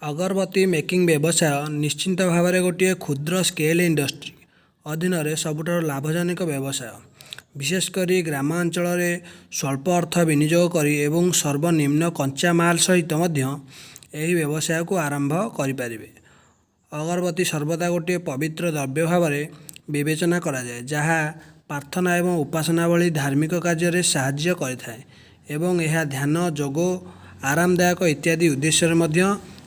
ଅଗରବତୀ ମେକିଂ ବ୍ୟବସାୟ ନିଶ୍ଚିତ ଭାବରେ ଗୋଟିଏ କ୍ଷୁଦ୍ର ସ୍କେଲ୍ ଇଣ୍ଡଷ୍ଟ୍ରି ଅଧୀନରେ ସବୁଠାରୁ ଲାଭଜନକ ବ୍ୟବସାୟ। ବିଶେଷ କରି ଗ୍ରାମାଞ୍ଚଳରେ ସ୍ୱଳ୍ପ ଅର୍ଥ ବିନିଯୋଗ କରି ଏବଂ ସର୍ବନିମ୍ନ କଞ୍ଚାମାଲ ସହିତ ମଧ୍ୟ ଏହି ବ୍ୟବସାୟକୁ ଆରମ୍ଭ କରିପାରିବେ। ଅଗରବତୀ ସର୍ବଦା ଗୋଟିଏ ପବିତ୍ର ଦ୍ରବ୍ୟ ଭାବରେ ବିବେଚନା କରାଯାଏ, ଯାହା ପ୍ରାର୍ଥନା ଏବଂ ଉପାସନା ଭଳି ଧାର୍ମିକ କାର୍ଯ୍ୟରେ ସାହାଯ୍ୟ କରିଥାଏ ଏବଂ ଏହା ଧ୍ୟାନ, ଯୋଗ, ଆରାମଦାୟକ ଇତ୍ୟାଦି ଉଦ୍ଦେଶ୍ୟରେ ମଧ୍ୟ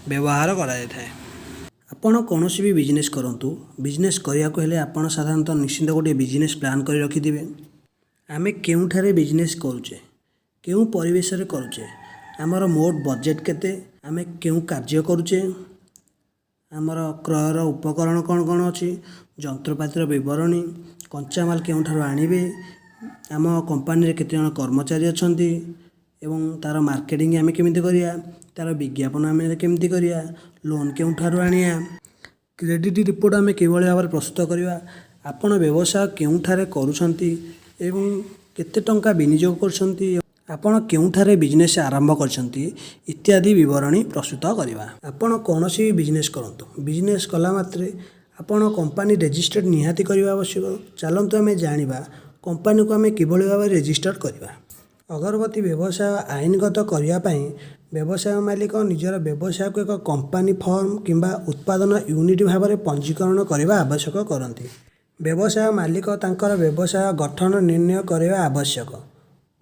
ବ୍ୟବହାର କରାଯାଇଥାଏ। ଆପଣ କୌଣସି ବି ବିଜନେସ୍ କରନ୍ତୁ, ବିଜନେସ୍ କରିବାକୁ ହେଲେ ଆପଣ ସାଧାରଣତଃ ନିଶ୍ଚିନ୍ତ ଗୋଟିଏ ବିଜନେସ୍ ପ୍ଲାନ୍ କରି ରଖିଥିବେ। ଆମେ କେଉଁଠାରେ ବିଜନେସ୍ କରୁଛେ, କେଉଁ ପରିବେଶରେ କରୁଛେ, ଆମର ମୋଟ ବଜେଟ୍ କେତେ, ଆମେ କେଉଁ କାର୍ଯ୍ୟ କରୁଛେ, ଆମର କ୍ରୟର ଉପକରଣ କ'ଣ କ'ଣ ଅଛି, ଯନ୍ତ୍ରପାତିର ବିବରଣୀ, କଞ୍ଚାମାଲ କେଉଁଠାରୁ ଆଣିବେ, ଆମ କମ୍ପାନୀରେ କେତେଜଣ କର୍ମଚାରୀ ଅଛନ୍ତି ଏବଂ ତା'ର ମାର୍କେଟିଂ ଆମେ କେମିତି କରିବା, ତା'ର ବିଜ୍ଞାପନ ଆମେ କେମିତି କରିବା, ଲୋନ୍ କେଉଁଠାରୁ ଆଣିବା, କ୍ରେଡ଼ିଟ୍ ରିପୋର୍ଟ ଆମେ କିଭଳି ଭାବରେ ପ୍ରସ୍ତୁତ କରିବା, ଆପଣ ବ୍ୟବସାୟ କେଉଁଠାରେ କରୁଛନ୍ତି ଏବଂ କେତେ ଟଙ୍କା ବିନିଯୋଗ କରୁଛନ୍ତି, ଆପଣ କେଉଁଠାରେ ବିଜନେସ୍ ଆରମ୍ଭ କରିଛନ୍ତି ଇତ୍ୟାଦି ବିବରଣୀ ପ୍ରସ୍ତୁତ କରିବା। ଆପଣ କୌଣସି ବି ବିଜନେସ୍ କରନ୍ତୁ, ବିଜନେସ୍ କଲା ମାତ୍ରେ ଆପଣ କମ୍ପାନୀ ରେଜିଷ୍ଟର୍ଡ଼ ନିହାତି କରିବା ଆବଶ୍ୟକ। ଚାଲନ୍ତୁ ଆମେ ଜାଣିବା କମ୍ପାନୀକୁ ଆମେ କିଭଳି ଭାବରେ ରେଜିଷ୍ଟର୍ କରିବା। ଅଗରବତୀ ବ୍ୟବସାୟ ଆଇନଗତ କରିବା ପାଇଁ ବ୍ୟବସାୟ ମାଲିକ ନିଜର ବ୍ୟବସାୟକୁ ଏକ କମ୍ପାନୀ ଫର୍ମ କିମ୍ବା ଉତ୍ପାଦନ ୟୁନିଟ୍ ଭାବରେ ପଞ୍ଜୀକରଣ କରିବା ଆବଶ୍ୟକ କରନ୍ତି। ବ୍ୟବସାୟ ମାଲିକ ତାଙ୍କର ବ୍ୟବସାୟ ଗଠନ ନିର୍ଣ୍ଣୟ କରିବା ଆବଶ୍ୟକ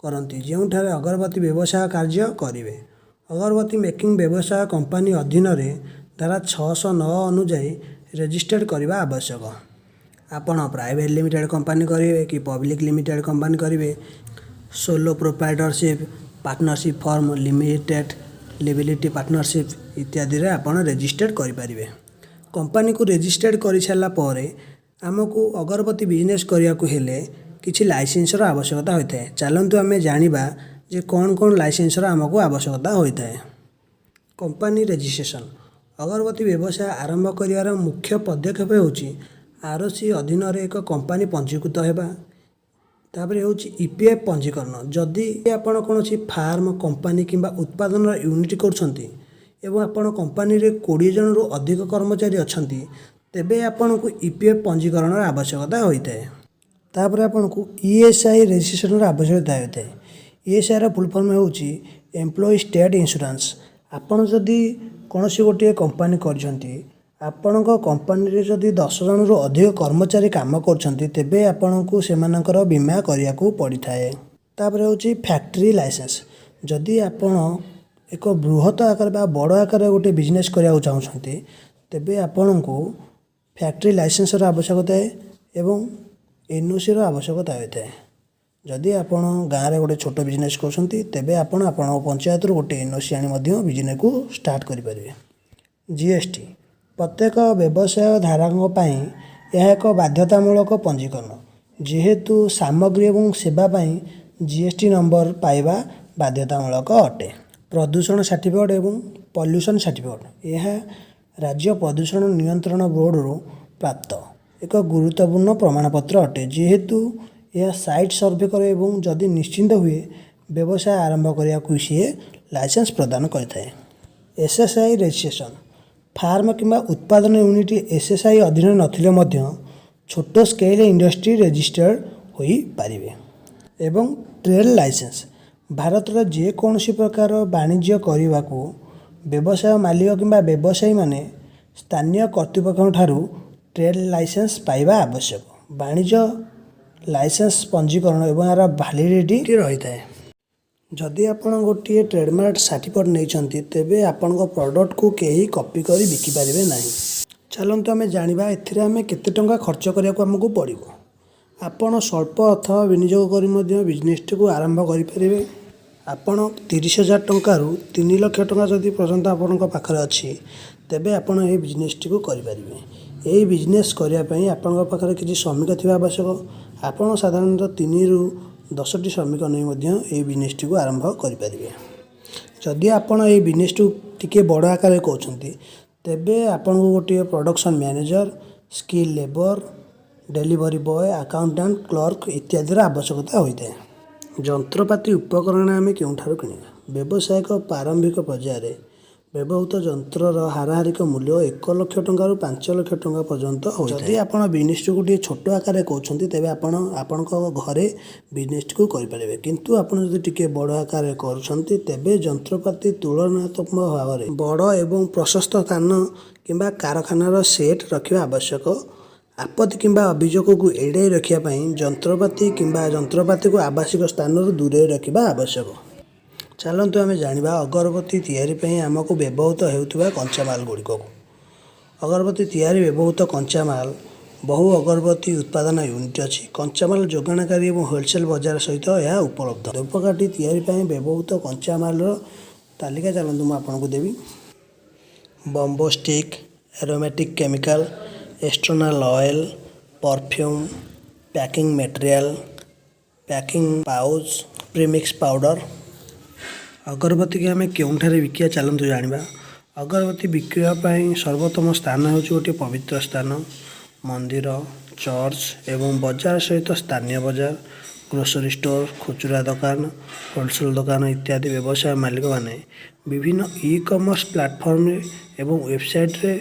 କରନ୍ତି, ଯେଉଁଠାରେ ଅଗରବତୀ ବ୍ୟବସାୟ କାର୍ଯ୍ୟ କରିବେ। ଅଗରବତୀ ମେକିଂ ବ୍ୟବସାୟ କମ୍ପାନୀ ଅଧୀନରେ ଧାରା 609 ଅନୁଯାୟୀ ରେଜିଷ୍ଟର୍ଡ଼ କରିବା ଆବଶ୍ୟକ। ଆପଣ ପ୍ରାଇଭେଟ୍ ଲିମିଟେଡ଼୍ କମ୍ପାନୀ କରିବେ କି ପବ୍ଲିକ୍ ଲିମିଟେଡ଼୍ କମ୍ପାନୀ କରିବେ, sole proprietorship, partnership firm, limited liability partnership ଇତ୍ୟାଦିରେ ଆପଣ ରେଜିଷ୍ଟର୍ଡ଼ କରିପାରିବେ। କମ୍ପାନୀକୁ ରେଜିଷ୍ଟର୍ଡ଼ କରିସାରିଲା ପରେ ଆମକୁ ଅଗରବତୀ ବିଜନେସ୍ କରିବାକୁ ହେଲେ କିଛି ଲାଇସେନ୍ସର ଆବଶ୍ୟକତା ହୋଇଥାଏ। ଚାଲନ୍ତୁ ଆମେ ଜାଣିବା ଯେ କ'ଣ କ'ଣ ଲାଇସେନ୍ସର ଆମକୁ ଆବଶ୍ୟକତା ହୋଇଥାଏ। Company registration. ଅଗରବତୀ ବ୍ୟବସାୟ ଆରମ୍ଭ କରିବାର ମୁଖ୍ୟ ପଦକ୍ଷେପ ହେଉଛି ଆର୍ ଓ ସି ଅଧୀନରେ ଏକ କମ୍ପାନୀ ପଞ୍ଜୀକୃତ ହେବା। ତାପରେ ହେଉଛି ଇପିଏଫ୍ ପଞ୍ଜୀକରଣ। ଯଦି ଆପଣ କୌଣସି ଫାର୍ମ, କମ୍ପାନୀ କିମ୍ବା ଉତ୍ପାଦନର ୟୁନିଟ୍ କରୁଛନ୍ତି ଏବଂ ଆପଣ କମ୍ପାନୀରେ 20 ଜଣରୁ ଅଧିକ କର୍ମଚାରୀ ଅଛନ୍ତି, ତେବେ ଆପଣଙ୍କୁ ଇପିଏଫ୍ ପଞ୍ଜୀକରଣର ଆବଶ୍ୟକତା ହୋଇଥାଏ। ତାପରେ ଆପଣଙ୍କୁ ଇଏସ୍ଆଇ ରେଜିଷ୍ଟ୍ରେସନର ଆବଶ୍ୟକତା ହୋଇଥାଏ। ଇଏସ୍ଆଇର ଫୁଲ୍ ଫର୍ମ ହେଉଛି ଏମ୍ପ୍ଲୟି ଷ୍ଟେଟ୍ ଇନ୍ସୁରାନ୍ସ। ଆପଣ ଯଦି କୌଣସି ଗୋଟିଏ କମ୍ପାନୀ କରିଛନ୍ତି, ଆପଣଙ୍କ କମ୍ପାନୀରେ ଯଦି 10 ଜଣରୁ ଅଧିକ କର୍ମଚାରୀ କାମ କରୁଛନ୍ତି, ତେବେ ଆପଣଙ୍କୁ ସେମାନଙ୍କର ବୀମା କରିବାକୁ ପଡ଼ିଥାଏ। ତାପରେ ହେଉଛି ଫ୍ୟାକ୍ଟ୍ରି ଲାଇସେନ୍ସ। ଯଦି ଆପଣ ଏକ ବୃହତ ଆକାର ବା ବଡ଼ ଆକାରରେ ଗୋଟିଏ ବିଜନେସ୍ କରିବାକୁ ଚାହୁଁଛନ୍ତି, ତେବେ ଆପଣଙ୍କୁ ଫ୍ୟାକ୍ଟ୍ରି ଲାଇସେନ୍ସର ଆବଶ୍ୟକତା ଏବଂ ଏନ୍ଓସିର ଆବଶ୍ୟକତା ହୋଇଥାଏ। ଯଦି ଆପଣ ଗାଁରେ ଗୋଟେ ଛୋଟ ବିଜନେସ୍ କରୁଛନ୍ତି, ତେବେ ଆପଣ ଆପଣଙ୍କ ପଞ୍ଚାୟତରୁ ଗୋଟେ ଏନ୍ଓସି ଆଣି ମଧ୍ୟ ବିଜନେସକୁ ଷ୍ଟାର୍ଟ କରିପାରିବେ। ଜିଏସ୍ଟି। ପ୍ରତ୍ୟେକ ବ୍ୟବସାୟ ଧାରକଙ୍କ ପାଇଁ ଏହା ଏକ ବାଧ୍ୟତାମୂଳକ ପଞ୍ଜୀକରଣ, ଯେହେତୁ ସାମଗ୍ରୀ ଏବଂ ସେବା ପାଇଁ ଜିଏସ୍ଟି ନମ୍ବର ପାଇବା ବାଧ୍ୟତାମୂଳକ ଅଟେ। ପ୍ରଦୂଷଣ ସାର୍ଟିଫିକେଟ୍ ଏବଂ ପଲ୍ୟୁସନ୍ ସାର୍ଟିଫିକେଟ୍। ଏହା ରାଜ୍ୟ ପ୍ରଦୂଷଣ ନିୟନ୍ତ୍ରଣ ବୋର୍ଡ଼ରୁ ପ୍ରାପ୍ତ ଏକ ଗୁରୁତ୍ୱପୂର୍ଣ୍ଣ ପ୍ରମାଣପତ୍ର ଅଟେ, ଯେହେତୁ ଏହା ସାଇଟ୍ ସର୍ଭେ କରେ ଏବଂ ଯଦି ନିଶ୍ଚିନ୍ତ ହୁଏ, ବ୍ୟବସାୟ ଆରମ୍ଭ କରିବାକୁ ସିଏ ଲାଇସେନ୍ସ ପ୍ରଦାନ କରିଥାଏ। SSI registration. ଫାର୍ମ କିମ୍ବା ଉତ୍ପାଦନ ୟୁନିଟ୍ ଏସ୍ଏସ୍ଆଇ ଅଧୀନରେ ନଥିଲେ ମଧ୍ୟ ଛୋଟ ସ୍କେଲ୍ ଇଣ୍ଡଷ୍ଟ୍ରି ରେଜିଷ୍ଟର୍ଡ଼ ହୋଇପାରିବେ। ଏବଂ ଟ୍ରେଡ଼୍ ଲାଇସେନ୍ସ। ଭାରତର ଯେକୌଣସି ପ୍ରକାର ବାଣିଜ୍ୟ କରିବାକୁ ବ୍ୟବସାୟ ମାଲିକ କିମ୍ବା ବ୍ୟବସାୟୀମାନେ ସ୍ଥାନୀୟ କର୍ତ୍ତୃପକ୍ଷଙ୍କ ଠାରୁ ଟ୍ରେଡ଼୍ ଲାଇସେନ୍ସ ପାଇବା ଆବଶ୍ୟକ। ବାଣିଜ୍ୟ ଲାଇସେନ୍ସ ପଞ୍ଜୀକରଣ ଏବଂ ଏହାର ଭାଲିଡ଼ିଟି ରହିଥାଏ। ଯଦି ଆପଣ ଗୋଟିଏ ଟ୍ରେଡ଼ମାର୍କ ସାର୍ଟିଫିକେଟ୍ ନେଇଛନ୍ତି, ତେବେ ଆପଣଙ୍କ ପ୍ରଡ଼କ୍ଟକୁ କେହି କପି କରି ବିକିପାରିବେ ନାହିଁ। ଚାଲନ୍ତୁ ଆମେ ଜାଣିବା ଏଥିରେ ଆମେ କେତେ ଟଙ୍କା ଖର୍ଚ୍ଚ କରିବାକୁ ଆମକୁ ପଡ଼ିବ। ଆପଣ ସ୍ୱଳ୍ପ ଅର୍ଥ ବିନିଯୋଗ କରି ମଧ୍ୟ ବିଜନେସଟିକୁ ଆରମ୍ଭ କରିପାରିବେ। ଆପଣ 30,000 ଟଙ୍କାରୁ 3 ଲକ୍ଷ ଟଙ୍କା ଯଦି ପର୍ଯ୍ୟନ୍ତ ଆପଣଙ୍କ ପାଖରେ ଅଛି, ତେବେ ଆପଣ ଏହି ବିଜନେସଟିକୁ କରିପାରିବେ। ଏହି ବିଜନେସ୍ କରିବା ପାଇଁ ଆପଣଙ୍କ ପାଖରେ କିଛି ଶ୍ରମିକ ଥିବା ଆବଶ୍ୟକ। ଆପଣ ସାଧାରଣତଃ 3ରୁ 10ଟି ଶ୍ରମିକ ନେଇ ମଧ୍ୟ ଏହି ବିଜନେସଟିକୁ ଆରମ୍ଭ କରିପାରିବେ। ଯଦି ଆପଣ ଏହି ବିଜନେସଟିକୁ ଟିକିଏ ବଡ଼ ଆକାରରେ କରୁଛନ୍ତି, ତେବେ ଆପଣଙ୍କୁ ଗୋଟିଏ production manager, skill labour, delivery boy, accountant, clerk ଇତ୍ୟାଦିର ଆବଶ୍ୟକତା ହୋଇଥାଏ। ଯନ୍ତ୍ରପାତି ଉପକରଣ ଆମେ କେଉଁଠାରୁ କିଣିବା? ବ୍ୟବସାୟିକ ପ୍ରାରମ୍ଭିକ ପର୍ଯ୍ୟାୟରେ ବ୍ୟବହୃତ ଯନ୍ତ୍ରର ହାରାହାରିକ ମୂଲ୍ୟ 1 ଲକ୍ଷ ଟଙ୍କାରୁ 5 ଲକ୍ଷ ଟଙ୍କା ପର୍ଯ୍ୟନ୍ତ ହୋଇଥାଏ। ଯଦି ଆପଣ ବିଜନେସଟିକୁ ଟିକେ ଛୋଟ ଆକାରରେ କରୁଛନ୍ତି, ତେବେ ଆପଣ ଆପଣଙ୍କ ଘରେ ବିଜନେସଟିକୁ କରିପାରିବେ। କିନ୍ତୁ ଆପଣ ଯଦି ଟିକେ ବଡ଼ ଆକାରରେ କରୁଛନ୍ତି, ତେବେ ଯନ୍ତ୍ରପାତି ତୁଳନାତ୍ମକ ଭାବରେ ବଡ଼ ଏବଂ ପ୍ରଶସ୍ତ ସ୍ଥାନ କିମ୍ବା କାରଖାନାର ସେଟ୍ ରଖିବା ଆବଶ୍ୟକ। ଆପତ୍ତି କିମ୍ବା ଅଭିଯୋଗକୁ ଏଡ଼ାଇ ରଖିବା ପାଇଁ ଯନ୍ତ୍ରପାତି କିମ୍ବା ଯନ୍ତ୍ରପାତିକୁ ଆବାସିକ ସ୍ଥାନରୁ ଦୂରେଇ ରଖିବା ଆବଶ୍ୟକ। ଚାଲନ୍ତୁ ଆମେ ଜାଣିବା ଅଗରବତୀ ତିଆରି ପାଇଁ ଆମକୁ ବ୍ୟବହୃତ ହେଉଥିବା କଞ୍ଚାମାଲ ଗୁଡ଼ିକକୁ। ଅଗରବତୀ ତିଆରି ବ୍ୟବହୃତ କଞ୍ଚାମାଲ। ବହୁ ଅଗରବତୀ ଉତ୍ପାଦନ ୟୁନିଟ୍ ଅଛି। କଞ୍ଚାମାଲ ଯୋଗାଣକାରୀ ଏବଂ ହୋଲସେଲ୍ ବଜାର ସହିତ ଏହା ଉପଲବ୍ଧ। ଧୂପକାଠି ତିଆରି ପାଇଁ ବ୍ୟବହୃତ କଞ୍ଚାମାଲର ତାଲିକା ଚାଲନ୍ତୁ ମୁଁ ଆପଣଙ୍କୁ ଦେବି। Bamboo stick, aromatic chemical, external oil, perfume, packing material, packing pouch, premix powder। ଅଗରବତୀକି ଆମେ କେଉଁଠାରେ ବିକିବା, ଚାଲନ୍ତୁ ଜାଣିବା। ଅଗରବତୀ ବିକିବା ପାଇଁ ସର୍ବୋତ୍ତମ ସ୍ଥାନ ହେଉଛି ଗୋଟିଏ ପବିତ୍ର ସ୍ଥାନ, ମନ୍ଦିର, ଚର୍ଚ୍ଚ ଏବଂ ବଜାର ସହିତ ସ୍ଥାନୀୟ ବଜାର, ଗ୍ରୋସରୀ ଷ୍ଟୋର, ଖୁଚୁରା ଦୋକାନ, ହୋଲସେଲ୍ ଦୋକାନ ଇତ୍ୟାଦି। ବ୍ୟବସାୟ ମାଲିକମାନେ ବିଭିନ୍ନ ଇ କମର୍ସ ପ୍ଲାଟଫର୍ମରେ ଏବଂ ୱେବସାଇଟ୍ରେ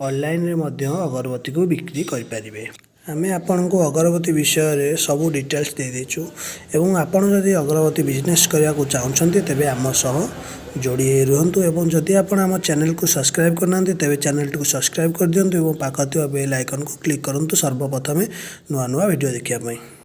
ଅନଲାଇନରେ ମଧ୍ୟ ଅଗରବତୀକୁ ବିକ୍ରି କରିପାରିବେ। ଆମେ ଆପଣଙ୍କୁ ଅଗରବତୀ ବିଷୟରେ ସବୁ ଡିଟେଲ୍ସ ଦେଇଦେଇଛୁ ଏବଂ ଆପଣ ଯଦି ଅଗରବତୀ ବିଜନେସ୍ କରିବାକୁ ଚାହୁଁଛନ୍ତି, ତେବେ ଆମ ସହ ଯୋଡ଼ି ହେଇ ରୁହନ୍ତୁ। ଏବଂ ଯଦି ଆପଣ ଆମ ଚ୍ୟାନେଲକୁ ସବସ୍କ୍ରାଇବ୍ କରିନାହାନ୍ତି, ତେବେ ଚ୍ୟାନେଲଟିକୁ ସବସ୍କ୍ରାଇବ୍ କରିଦିଅନ୍ତୁ ଏବଂ ପାଖରେ ଥିବା ବେଲ୍ ଆଇକନ୍କୁ କ୍ଲିକ୍ କରନ୍ତୁ ସର୍ବପ୍ରଥମେ ନୂଆ ନୂଆ ଭିଡ଼ିଓ ଦେଖିବା ପାଇଁ।